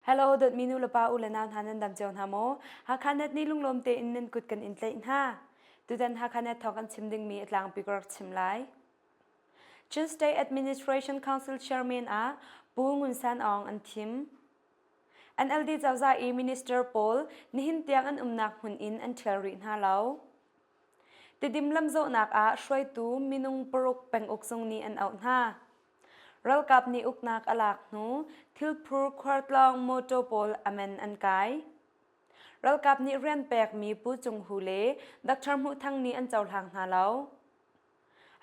Hello dawtmi nu le pa u le nau hna nan dam cio hna maw? Hakha net nih lunglawm tein nan kut kan in tlaih hna. Tutan Hakha net thawng kan chim dingmi a tlangpi ka rak chim lai. Chin State Administration Council Chairman ah Pu Ngun San Aung an thim. NLD cozah i minister pawl nihin tiang an umnak hmun in an ṭhial rih hna lo. Tidim lamzawhnak ah hruaitu minung paruk penguk zung nih an auh hna. Ralkap nih uknak a lak hnu thilphur khualtlawng mawṭaw pawl a man an kai. Ralkap nih rian pekmi Pu Cung Hu le Dr. Hmuh Thang nih an cohlang hna lo.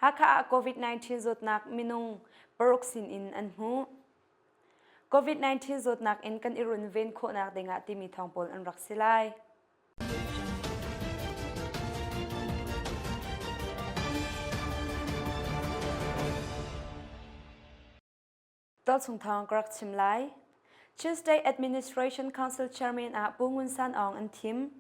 Hakha ah COVID-19 zawtnak minung paruk sinin an hmuh. COVID-19 zawtnak in kan i runven khawhnak dingah timi thawng pawl an rak si lai. Tualchung thawng ka rak chim lai. Chin State Administration Council Chairman ah Pu Ngun San Aung an thim.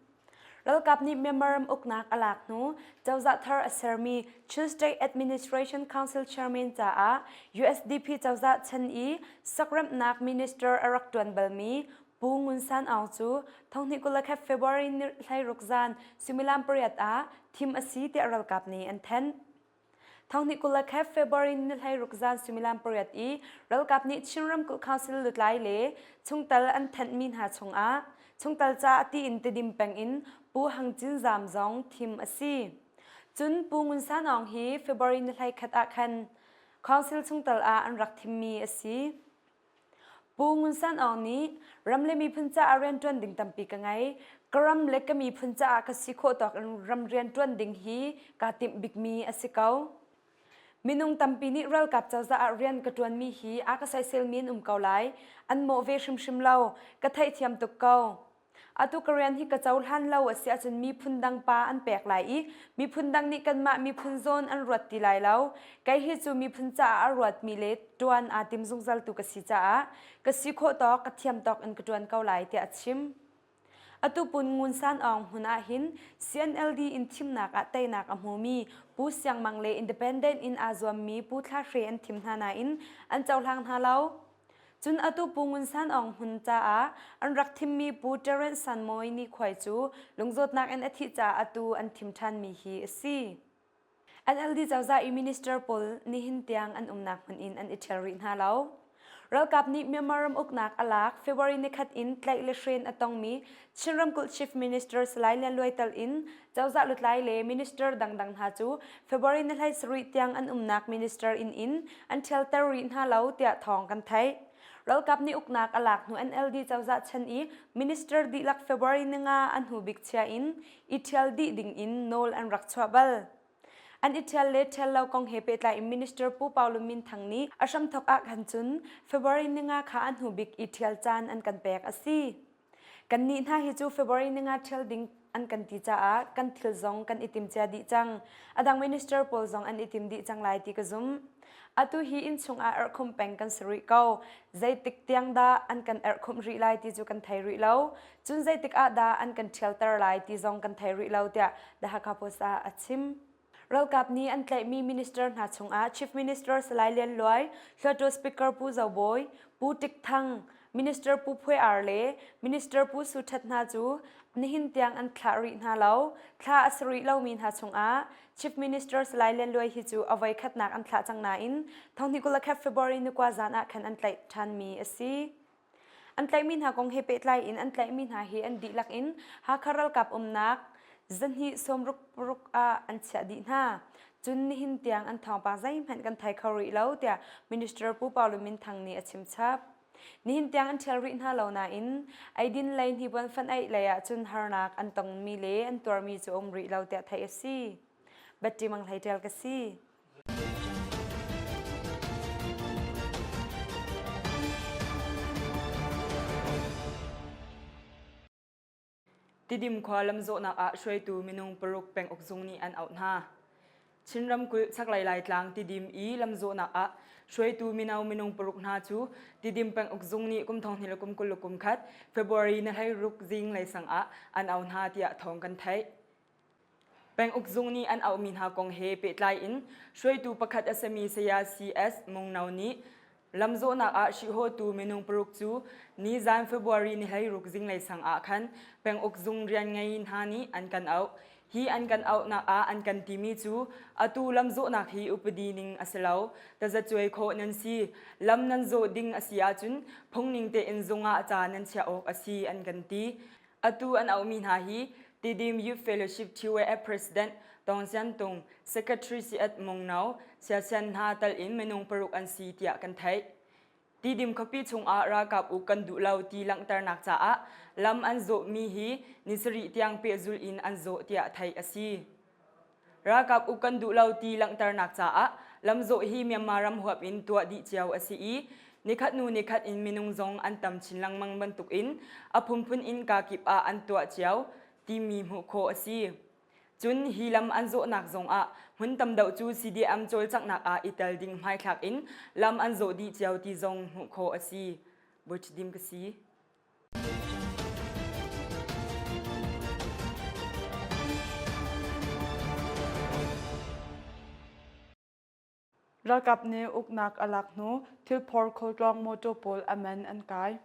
Ralkap nih Myanmar ram uknak a lak hnu cozah thar a sermi Chin State Administration Council Chairman caah USDP cozah chan i sakremhnak minister a rak ṭuan balmi Pu Ngun San Aung cu 2021 February ni 16 zan suimilam pariat ah thim a si tiah ralkap nih an thanh. 2021 February ni 16 zan suimilam pariat i ralkap nih Chin ramkulh council lutlai le chungtel an thanhmi hna chungah chungtel ca tiin Tedim peng in Pu Hang Cin Zam zong thim a si. Cun Pu Ngun San Aung hi February ni 21 ah khan council chungtel ah an rak thimmi a si. Pu Ngun San Aung nih ram le miphun caah rianṭuan ding tampi ka ngei. Ka ram le ka miphun caah ka si khawh tawk in ram rianṭuan ding hi kaa timh bikmi a si ko. Minung tampi nih ralkap cozah ah rian ka ṭuanmi hi a ka soiselmi an um ko lai. An mawh ve hrimhrim lo. Ka theihthiam tuk ko. Atu ka rian hi ka cohlan lo a si ahcun miphun dang pa an pek lai i miphun dang nih kanmah miphun zawn an ruat ti lai lo. Kei hi cu miphun caah a ruatmi le ṭuan aa tim zungzaltu ka si caah ka si khawh tawk ka thiam tawk in ka ṭuan ko lai tiah a chim. Atu Pun Ngun San Aung hmun ah hin CNLD in thimnak ah teinak a hmumi Pu Siang Mang le Independent in aa zuammi Pu Thla Hre an thim hna nain an cohlang hna lo. Cun atu Pu Ngun San Aung hmun caah an rak thimmi Pu Terence San Mawi Ni Khuai cu lungzawtnak in a thih caah atu an thim ṭhanmi hi a si. NLD cozah i minister pawl nihin tiang an umnak hmun in an i ṭhial rih hna lo. Ralkap nih Myanmar ram uknak a lak February nikhat in tlaih le hren a tongmi Chin ramkulh Chief Minister Salai Lian Luai tal in cozah lutlai le minister dangdang hna cu February ni 17 tiang an umnak minister inn in an ṭhialter rih hna lo tiah thawng kan theih. Ralkap nih uknak a lak hnu NLD cozah chan i minister dihlak February ni nga an hnu bik chia in i ṭhial dih ding in nawl an rak chuah bal. An i ṭhial le ṭhial lo kong he pehtlai in Minister Pu Pau Lun Min Thang nih a hramthawk ah khan cun February ni nga kha a hnu bik i ṭhial caan an kan pek a si. Kannih hna hi cu February ni nga ṭhial ding an kan ti caah kan thil zong kan i tim cia dih cang. A dang minister pawl zong an i tim dih cang lai ti ka zumh. Atu hi innchung ah erhkhumh peng kan si rih ko. Zeitik tiang dah an kan erhkhumh rih lai ti cu kan thei rih lo. Cun zeitik ah dah an kan ṭhialter lai ti zong kan thei rih lo tiah The Hakha Post ah a chim. Ralkap nih an tlaihmi minister hna chungah Chief Minister Salai Lian Luai, Hluttaw Speaker Pu Zo Bawi, Pu Tik Thang, Minister Pu Phuai Ar le Minister Pu Su Ṭhat hna cu nihin tiang an thlah rih hna lo. Thlah a si rih lomi hna chungah Chief Minister Salai Lian Luai hi cu a voikhatnak an thlah cang nain 2021 February ni kua zan ah khan an tlaih ṭhanmi a si. An tlaihmi hna kong he pehtlai in an tlaihmi hna hi an dihlak in Hakha ralkap umnak zahnih sawmruk paruk ah an chiah dih hna. Cun nihin tiang an thawngpang zeihmanh kan thei kho rih lo tiah Minister Pu Pau Lun Min Thang nih a chim chap. Nihin tiang an ṭhial rih hna lo nain eidin lei hnipuan fanh aih lei ah cun harnak an tongmi le an tuarmi cu a um rih lo tiah theih a si. Betty Mang Hlei ṭial ka si. Tidim khua lamzawhnak ah hruaitu minung paruk penguk zung nih an auh hna. Chin ramkulh chaklei Laitlang Tidim i lamzawhnak ah hruaitu mino minung paruk hna cu Tidim penguk zung nih kum thong hnih le kum 20 le kum khat February ni 16 zing lei sang ah an auh hna tiah thawng kan theih. Penguk zung nih an auhmi hna kong he pehtlai in hruaitu pakhat a simi Saya CS Mungno nih. Lamzawhnak ah hrihhawtu minung paruk cu nizan February ni 16 zinglei sang ah khan penguk zung rian ngei hna nih an kan auh. Hi an kan auhnak ah an kan timi cu atu lamzawhnak hi upadi ning a si lo, tazacuai khawh nan si, lam nan zawh ding a si ahcun phungning tein zung ah ca nan chiah awk a si an kan ti. Atu an auhmi hna hi Tidim Youth Fellowship TYF President Tawng Sian Tung, Secretary Siat Mung No, Siasian hna tal in minung paruk an si tiah kan theih. Tidim khuapi chungah ralkap uk kan duh lo ti langhternak caah lam an zawhmi hi ni sarih tiang pehzulh in an zawh tiah theih a si. Ralkap uk kan duh lo ti langhternak caah lamzawh hi Myanmar ram huap in tuah dih cio a si i nikhat hnu nikhat in minung zong an tam chin lengmang bantukin a phunphun in kakip ah an tuah cio timi hmuh khawh a si. Cun hi lam an zawhnak zongah hmun tam deuh cu CDM cawlcanghnak ah i tel ding hmaithlak in lam an zawh dih cio ti zong hmuh khawh a si. Bawiṭhidim ka si. Ralkap nih uknak a lak hnu thilphor khualtlawng mawṭaw pawl a man an kai.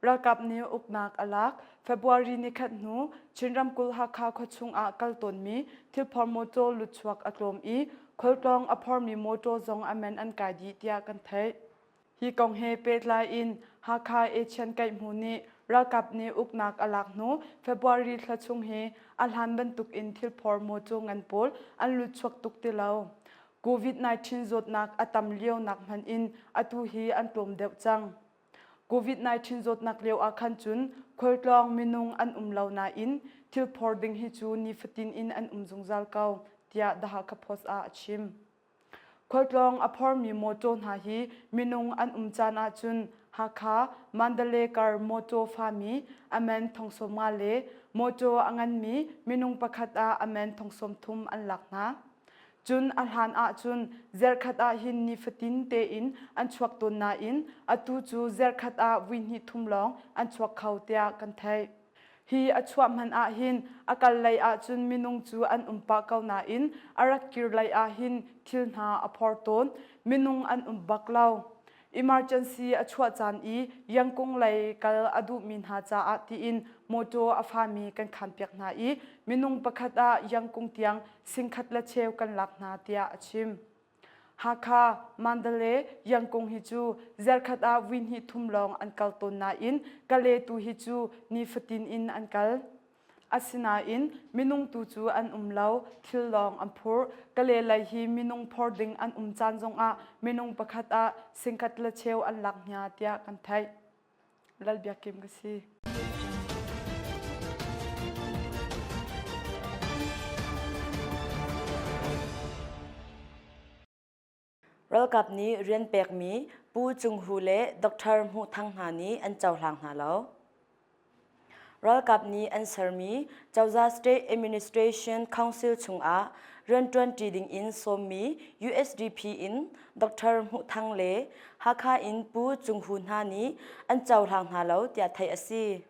Ralkap nih uknak a lak February nikhat hnu Chin ramkulh Hakha khuachung ah kal tawnmi thilphor mawṭaw lutchuak a tlawm i khualtlawng a phormi mawṭaw zong a man an kai dih tiah kan theih. Hi kong he pehtlai in Hakha Asian Kaihmu nih ralkap nih uknak a lak hnu February thla chung hi a hlan bantuk in thilphor mawṭaw ngan pawl an lutchuak tuk ti lo. COVID-19 zawtnak a tam lionak hmanh in atu hi an tlawm deuh cang. COVID-19 zawtnak lio ah khan cun khualtlawng minung an um lo nain thilphor ding hi cu nifatin in an um zungzal ko, tiah The Hakha Post ah a chim. Khualtlawng a phormi mawṭaw hna hi minung an um caan ahcun Hakha, Mandalay kar mawṭaw fami a man 75 le mawṭaw a nganmi minung pakhat ah a man 30 an lak hna. Cun a hlan ahcun zerkhat ah hin nifatin tein an chuak tawn nain atu cu zerkhat ah voihnih thum lawng an chuak kho tiah kan theih. Hi a chuah hmanh ah hin a kal lei ahcun minung cu an um pah ko nain a rak kir lei ah hin thil hna a phor tawn. Minung an um bak lo. Emergency a chuah caan i Yangkung lei kal a duhmi hna caah tiin mawṭaw a fami kan khanpiak hna i minung pakhat ah Yangkung tiang singkhat le cheu kan lak hna tiah a chim. Hakha, Mandalay, Yangkung hi cu zerkhat ah vui hnih thum lawng an kal tawn nain Kale tu hi cu nifatin in an kal. Asinain minung tu cu an um lo, thil lawng an phur. Kale lei hi minung phor ding an um caan zongah minung pakhat ah singkhat le cheu an lak hna tiah kan theih. Lal Biak Kim ka si. Ralkap nih rian pekmi Pu Cung Hu le Dr. Hmuh Thang hna nih an cohlang hna lo. Ralkap nih an sermi Cozah State Administration Council chungah rianṭuanṭi dingin sawmmi USDP in Dr. Hmuh Thang le Hakha in Pu Cung Hu hna nih an cohlang hna lo tiah theih a si.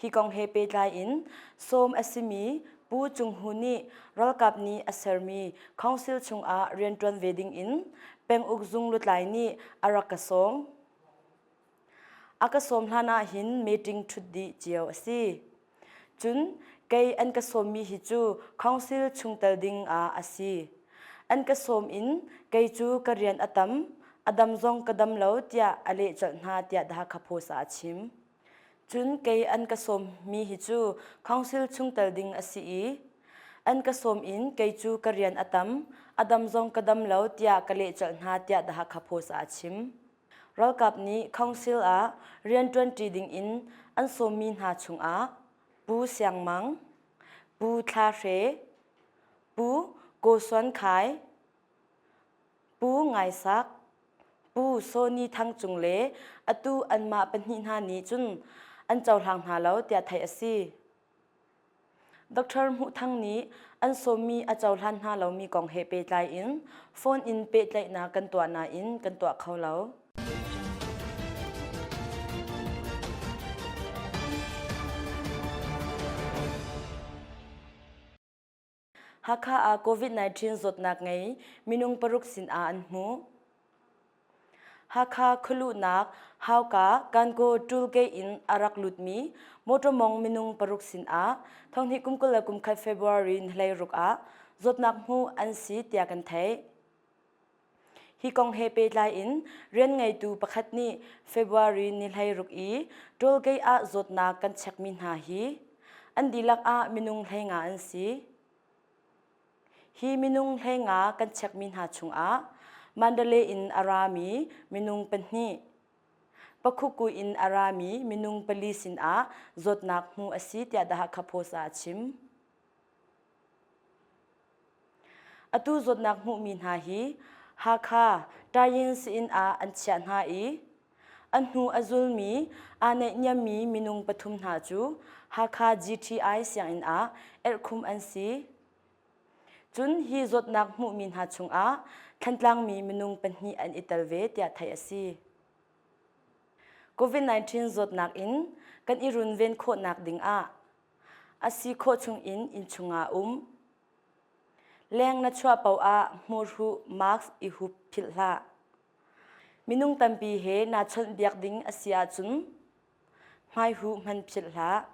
Hi kong he pehtlai in sawm a simi Pu Cung Hu nih ralkap nih a sermi council chungah rianṭuan ve dingin penguk zung lutlai nih a rak ka sawm. A ka sawm hlan ah hin meeting ṭhut dih cio a si. Cun kei an ka sawmmi hi cu council chungtel ding ah a si. An ka sawm in kei cu ka rian a tam, a dam zong ka dam lo tiah a leh colh hna tiah The Hakha Post ah a chim. Cun kei an ka sawmmi hi cu council chungtel ding a si i an ka sawm in kei cu ka rian a tam, a dam zong ka dam lo tiah ka leh colh hna tiah The Hakha Post ah a chim. Ralkap nih council ah rianṭuanṭi dingin an sawmmi hna chungah Pu Siang Mang, Pu Thla Hre, Pu Ko Suan Khai, Pu Ngai Sak, Pu Sony Thang Cung le atu anmah pahnih hna nih cun an cohlang hna lo tiah theih a si. Dr. Hmuh Thang nih an sawmmi a cohlan hna lomi kong he pehtlai in phone in pehtlaihnak kan tuah nain kan tuah kho lo. Hakha ah COVID-19 zawtnak ngei minung paruk sin ah an hmuh. Hakha khualuhnak Hauka Kankaw tollgate in a rak lutmi motor mong minung paruk sinah thonghnih kum 21 February ni 16 ah zawtnak hmuh an si tiah kan theih. Hi kong he pehtlai in rian ngeitu pakhat nih February ni 16 i tollgate ah zawtnak kan chekmi hna hi an dihlak ah minung 15 an si. Hi minung 15 kan chekmi hna chungah Mandalay in a rami minung pahnih, Pakhuku in a rami minung pali sinah zawtnak hmuh a si tiah The Hakha Post ah a chim. Atu zawtnak hmuhmi hna hi Hakha Tayin Sii-inn ah an chiah hna i a hnu a zulmi aa naihniammi minung pathum hna cu Hakha GTI sianginn ah erhkhum an si. Cun hi zawtnak hmuhmi hna chungah Thlantlang mi minung pahnih an i tel ve tiah theih a si. COVID-19 zawtnak in kan i runven khawhnak dingah a si khawh chungin innchung ah um. Leng na chuah paoh ah hmurhuh mask i hup philh hlah. Minung tampi he naa chawnhbiak ding a si ahcun hmaihuh hman philh hlah.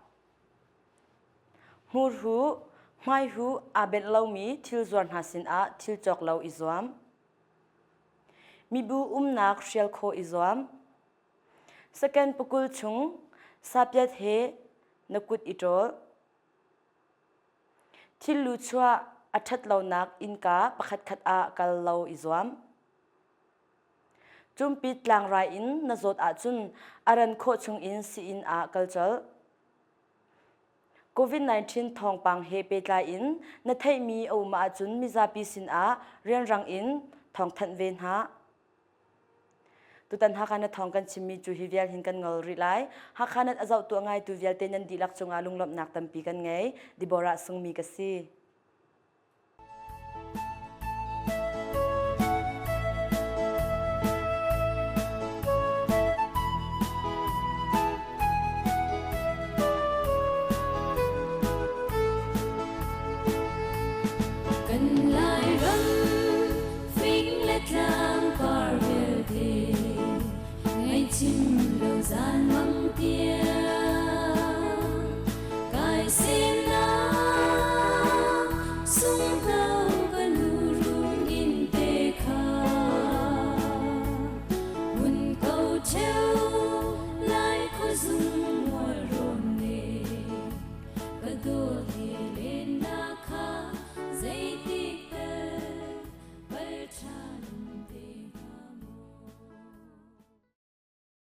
Hmurhuh, hmaihuh aa benh lomi thil zuar hna sinah thil cawk lo i zuam. Mibu umnak hrial khawh i zuam. Second pakul chung sapiat he na kut i ṭawl. Thil lu chuah a ṭhat lonak innka pakhatkhat ah kal lo i zuam. Cumpit tlangrai in na zawt ahcun a ran khawh chungin sii-inn ah kal colh. COVID-19 thawngpang he pehtlai in na theihmi a um ahcun mizapi sinah rianrang in thawngthanh ve hna. Tutan Hakha na thawng kan chimmi cu hi vial hin kan ngol rih lai. Hakha nan a zohtu a ngaitu vialte nan dihlak cungah lunglawmhnak tampi kan ngei. Deborah Sungmi ka si. Kan Lairam fing le tlang par vialte ngaihchim lo zan mang tiang kai semnak sung hna.